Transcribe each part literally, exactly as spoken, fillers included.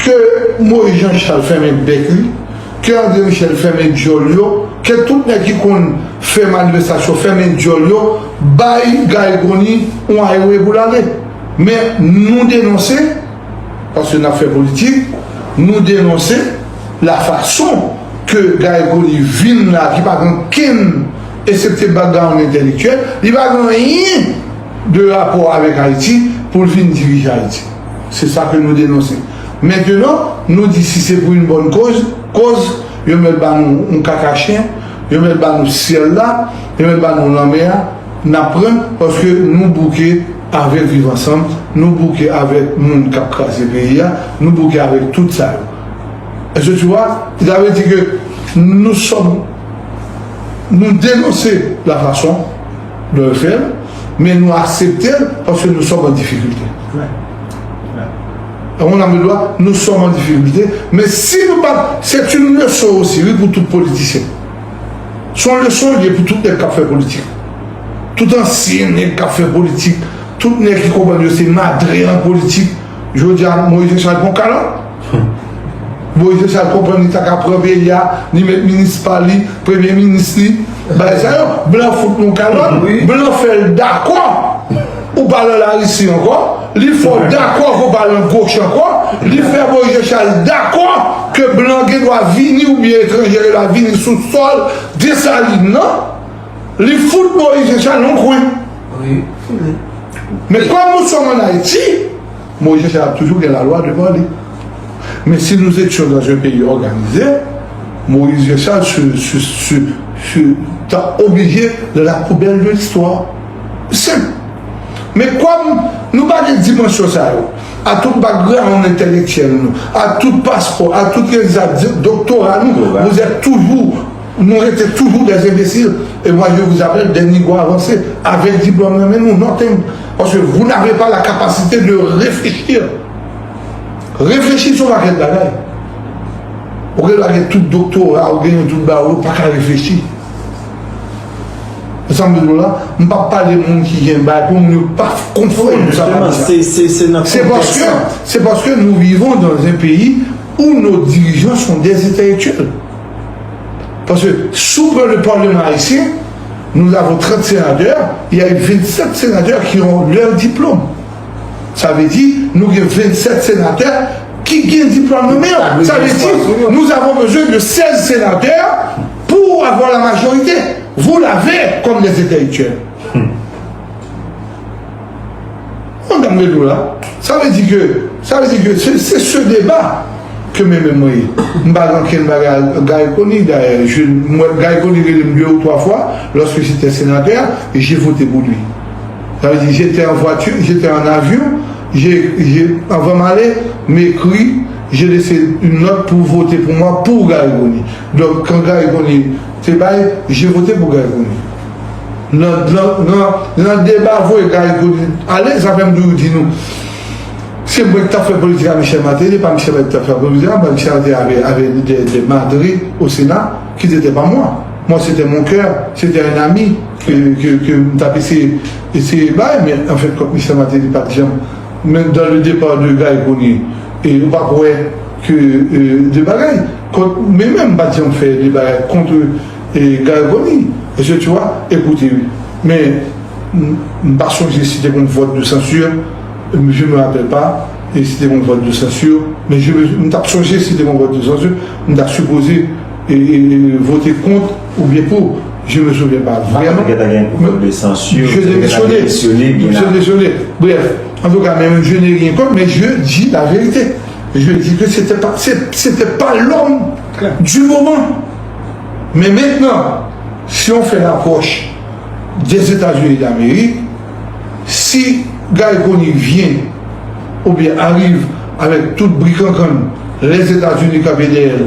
Ke Moïse Jean Charles fèmen bèk li, ke André Michel fèmen dyòl yo, ke tout nèg ki konn fè manifestasyon fèmen dyòl yo, bay Guy Conille yon highway pou l ale. Men nou denonse, paske n ap fè politik, nou denonse lafason ke Guy Conille vin la, ki pa gen kenn, eksepte background entèlektyèl, li pa gen anyen de rapò avèk Ayiti pou l vin dirije Ayiti. Se sa ke nou denonse. Mentenan, nou di si se pou yon bòn koz, koz, yo mèt ba nou yon kaka chen, yo mèt ba nou syèl la, yo mèt ba nou lanmè a, n ap pran, paske nou bouke avèk Viv Ansanm, nou bouke avèk moun k ap kraze peyi a, nou bouke avèk tout sa yo. Est-ce que tu vois? Sa vle di ke nou sòm, nou denonse lafason dont yo fè l, men nou aksepte l paske nou sòm an difikilte. Wi. Wi. Ou konprann sa m vle di w la? Nou sòm an difikilte, men si nou pa, se yon leson osi, wi, pou tout politisyen. Se yon leson li ye pou tout nèg k ap fè politik. Tout ansyen nèg k ap fè politik, tout nèg ki konprann yo se madre an politik, jodi a, Moïse Jean Charles pran kalòt. Moïse Jean Charles konprann li ta ka pran peyi a, li met minis pa li, premye minis li, bagay sa yo. Blan fout nou kalòt, wi, blan fè l dakò ou pa nan Larisi ankò, li fè w dakò ke w pa nan goch ankò, li fè Moïse Jean Charles dakò ke blan gen dwa vini oubyen etranje gen dwa vini sou sòl Desalin nan, li fout Moïse Jean Charles nan kwen. Wi, wi. Men kòm nou sòm ann Ayiti, Moïse Jean Charles ap toujou gen lalwa devan li. Mais si nous étions dans un pays organisé, Moïse Jean Charles se, se, se, se, ta obligé dans la poubelle de l'histoire. Senp. Men kòm nou pa gen dimansyon sa yo, a tout background entèlektyèl nou, a tout paspò, a tout rezilta di-, doktora nou, vous êtes toujours, nou rete toujou des imbéciles. Et moi, je vous appelle des négros avancés, avec diplôme nan men nou, nothing. Parce que vous n'avez pas la capacité de réfléchir. Reflechi sou pakèt bagay. Ou gen dwa gen tout doktora, ou gen tout bawo, ou pa ka reflechi. Sa m di nou la, m p ap pale moun ki gen bay pou moun yo pa konprann sa m ap di a. Se, se, se nan kontèks la. C'est parce que nous vivons dans un pays où nos dirigeants sont des intellectuels. Parce que si on prend le Parlement haïtien, nous avons trente sénateurs, il y a eu vingt-sept sénateurs qui ont leur diplôme. Sa vle di, nou gen vennsèt senatè ki gen diplòm nan men yo. Sa vle di, nous avons besoin de seize sénateurs pour avoir la majorité. Vous l'avez comme des intellectuels. Ou konprann sa m vle di w la? Sa vle di ke, sa vle di ke se, se ce débat ke mwen menm mwen ye. M pa gen okenn bagay ak Guy Conille, dayè, je, mwen, Guy Conille rele m de ou twa fwa, lorsque j'étais sénateur, et j'ai voté pour lui. Sa vle di, j'étais en voiture, j'étais en avion, j'ai, j'ai, anvan m ale, m ekri, j'ai laissé une note pour voter pour moi, pour Guy Conille. Donk, kan Guy Conille te bay, j'ai voté pour Guy Conille. Nan, nan, nan, nan deba voye Guy Conille ale, sa fè m toujou di nou, se mwen ki t ap fè politik ak Michel Martelly, pa Michel Martelly ki t ap fè politik, pa Michel Martelly avait, avait des, des madres au Sénat qui n'étaient pas moi. Moi, c'était mon cœur, c'était un ami que, que, que m t ap eseye, eseye bay, men an fen kont, Michel Martelly pa t janm, men dans le départ de Guy Conille, e ou pa kwè ke, euh, de bagay, kont, men menm m pa t janm fè de bagay kont, euh, Guy Conille. Est-ce que tu vois? Écoutez, wi. Men, m, m pa sonje si te gon vòt de sansir, je me rappelle pas, e si te gon vòt de sansir, men je me, m t ap sonje si te gon vòt de sansir, m ta sipoze, e, e, e, vote kont oubyen pou. Je me souviens pas vraiment. Gentan gen vòt de sansir, je démissionné. Je démissionné. Bref, en tout cas, même je n'ai rien contre, mais je dis la vérité. Je dis que c'était pas, c'est, c'était pas l'homme du moment. Mais maintenant, si on fait l'approche des États-Unis d'Amérique, si Guy Conille vient ou bien arrive avec tout brikankan, les États-Unis kanpe dèyè l,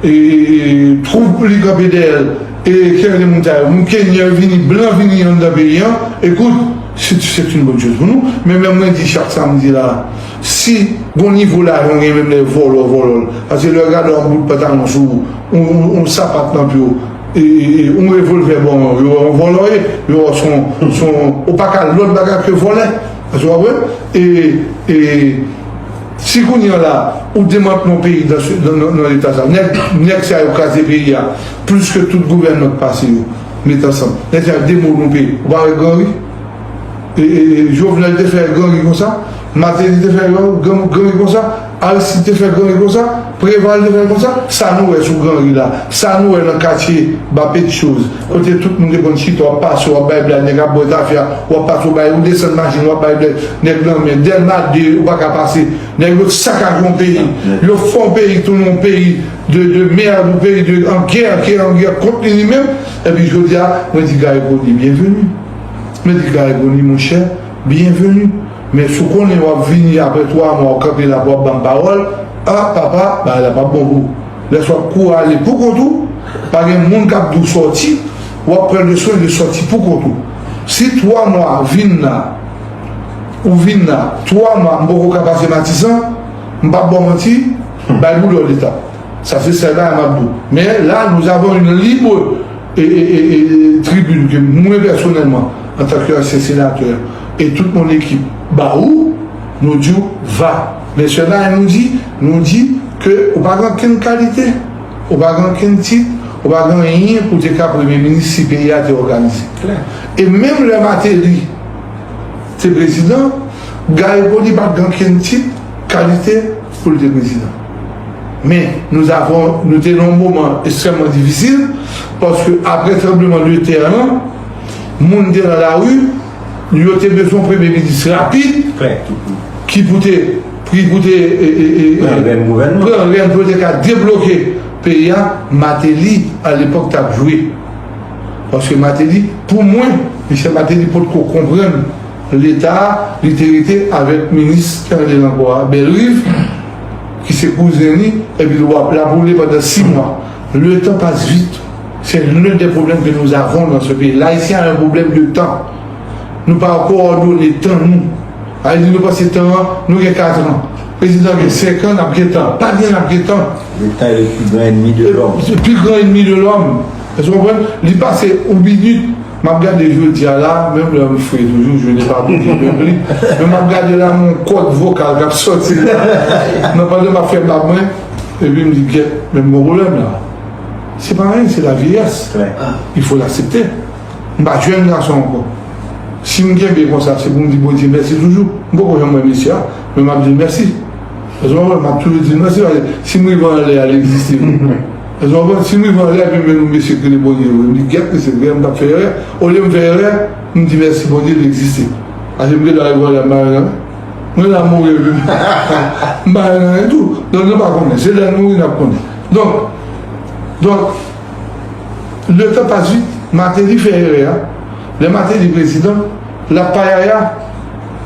e, e, e, twoup li kanpe dèyè l, e, kè de moun sa yo, moun Kenya vini, blan vini anndan peyi an, écoute, c'est, c'est une bonne chose pour nous. Men menm mwen di chak samdi la, si gon nivo lajan w gen, menm lè vòlò, vòlò l. Paske lè yo gade yon bout pantalon sou ou, yon, yon, yon sapat nan pye w, e, e, e, yon revòlvè ba w, yo wè yon vòlò ye, yo wè w se yon, se yon, ou pa ka lòt bagay ke vòlè. Èske w konprann? E, e, Si kounye a la, ou demantle yon peyi nan, nan, nan, nan eta sa, nèg, nèg sa yo kraze peyi a, plis ke tout gouvènman k pase yo, met ansanm. Nèg sa yo demoule yon peyi. Ou pa wè Granri? E, e, e, Jovenel te fè Granri konsa, Martelly te fè Granri, Granri konsa, Aristide te fè Granri konsa, Preval te fè konsa. Sa nou wè sou Granri la, sa nou wè nan katye Ba Petchoz, kote tout moun te konn chita, w ap pase, w ap bay blag, nèg ap bwè tafya, w ap pase, w bay, ou desann machin, w ap bay blag, nèg nan men, Dèlma de, ou pa ka pase. Nèg yo sakaje yon peyi, yo fè yon peyi tounen yon peyi de, de mèd, yon peyi de, an gè, ki an gè kont li, li menm. Epi jodi a, mwen di Garry Conille, byenveni. Mwen di Garry Conille, monchè, byenveni. Men si w konnen w ap vini apre twa mwa, w kanpe la pou w ap ban m pawòl, a, papa, bagay la p ap bon pou ou. Lè sa w ap kouri ale pou kont ou, pa gen moun k ap di w sòti, w ap pran le swen de sòti pou kont ou. Si twa mwa vin la, ou vin la, twa mwa, m poko ka pase Matisan, m p ap ba w manti, bay boulè w leta. Sa se sèl bagay m ap di w. Men la, nous avons une libre e, e, e, e, tribune ke mwen pèsonèlman, antanke ansyen senatè, e tout mon ekip, ba ou, nou di w va. Men sèl bagay nou di, nou di ke ou pa gen okenn kalite, ou pa gen okenn tit, ou pa gen anyen pou te ka premye minis si peyi a te òganize. E menm lè Martelly te prezidan, Garry Conille pa t gen okenn tit, kalite pou l te prezidan. Men, nou avon, nou te nan yon moman ekstrèmman difisil, paske apre tranbleman de tè an, moun te nan lari, yo te bezwen premye minis rapid, ki pou te, ki pou te, e, e, e, pran rèn gouvènman, pran rèn pou te ka debloke peyi a, Martelly, alepòk, t ap jwe. Paske Martelly, pou mwen, Michel Martelly potko konprann Leta, li te rete avèk minis ki rele l ankò a, Bellerive, ki se kouzen li, epi l ap, l ap woule pandan sis mwa. Le temps passe vite. C'est l'un des problèmes que nous avons dans ce pays. L'Haïtien a un problème de temps. Nou pa kowòdone tan nou. Sa vle di nou panse tan an, nou gen kat an. Prezidan gen senk an, n ap gen tan. Pa gen, n ap gen tan. Le temps est le plus grand ennemi de l'homme. Pi gran enmi de lòm. Èske w konprann? Li pase yon minit, m ap gade jodi a la, menm lè m fre toujou, je n'ai pas bougé de pli. Men m ap gade la, yon kòd vokal k ap sòti la. Nan pandan m ap fè bab mwen, epi m di, "Gèt, men m gon pwoblèm la." Se pa anyen, se la vyeyès. Il faut l'accepter. M pa jèn gason ankò. Si m kenbe konsa, se pou m di Bondye mèsi toujou. M poko janm wè mesye a, men m ap di l mèsi. Èske w konprann? M ap toujou di l mèsi, paske si m rive anlè a, li egziste vre. Èske w konprann? Si m rive anlè, epi m wè yon mesye k rele Bondye vre, m di, "Gèt, mesye, vre, m t ap fè erè." Olye m fè erè, m di, "Mèsi, Bondye, li egziste." Paske m gen dwa rive anlè, m pa wè anyen. Mwen la mouri, epi m pa wè anyen tou. Donk, nou pa konnen. Se lè n mouri, n ap konnen. Donk, donk, le temps passe vite. Martelly fè erè a. Lè Martelly prezidan, l ap payaya,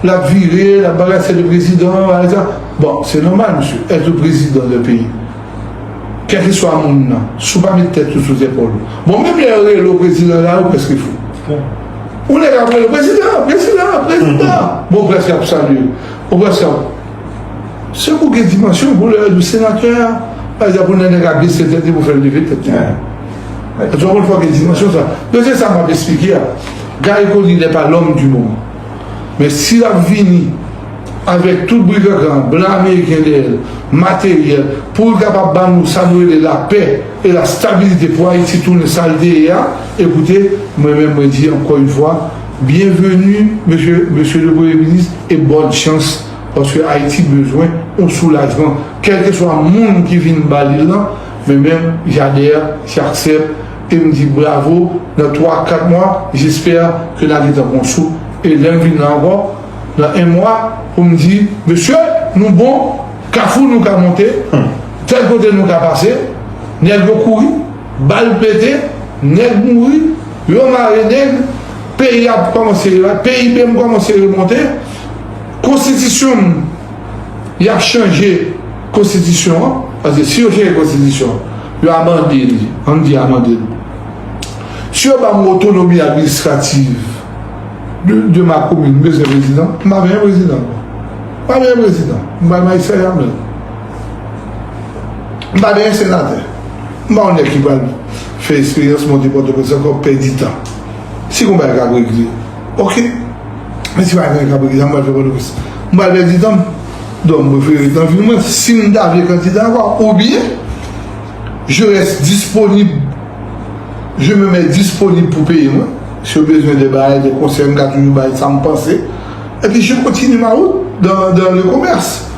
l ap vire, l ap bagay, c'est le président, bagay sa. Bon, se nòmal, mesye, être président de peyi. Kèlkeswa moun nan, si w pa met tèt ou sou zepòl ou. Bon, menm lè yo rele w prezidan la, ou prèske fou. Ou nèg ap rele w prezidan, prezidan, prezidan. Bon, ou prèske ap salye. Ou prèske ap Se pou gen dimansyon pou lè yo di w senatè a. Pa egzanp, pou nèg la bese tèt li pou fè l leve tèt li. Èske w konprann fò gen dimansyon sa? Donk, se sa m ap esplike a. Garry Conille n'est pas l'homme du moment. Men si l ap vini avèk tout brigangan, blan ameriken dèyè l, materyèl, pou l kapab ba nou sa nou rele lapè e lastabilite pou Ayiti tounen sa l te ye a, ekoute, mwen menm, mwen di ankò yon fwa, bienvenue, mesye, mesye le Premye Minis, e bòn chans. Paske Ayiti bezwen yon soulajman. Kèlkeswa moun ki vin ba li l lan, men menm Jader, Jaksèp, e m di bravo, nan twa, kat mwa, jespè ke n a gentan pran souf. E lè m vin la ankò, nan en mwa, pou m di, mesye, nou bon, Kafou nou ka monte, tèl kote nou ka pase, nèg yo kouri, bal pete, nèg mouri, yo mare nèg, peyi a kòmanse, P I B m kòmanse remonte, konstitisyon m, y ap chanje konstitisyon an, paske si yo chanje konstitisyon an, yo amande li, ann di amande l. Si yo ba m otonomi administrativ de, de ma komin, m bezwen prezidan, m pa benyen prezidan ankò. M pa benyen prezidan, m bay Maïssa Jamel. M pa benyen senatè. M pa yon nèg ki pral fè eksperyans monte Pòtoprens ankò, pèdi tan. Si gon bagay k ap regle, oke. Men si pa gen bagay k ap regle, sa m pral fè Pòtoprens? M pral pèdi tan m. Donk, mwen vle ret nan vil mwen, si m ta vle kandida ankò, oubyen je reste disponible, je me mets disponible pou peyi mwen. Si yo bezwen de bagay, de konsèy, m ka toujou bay sa m panse. Epi je continue ma route dans, dans le commerce.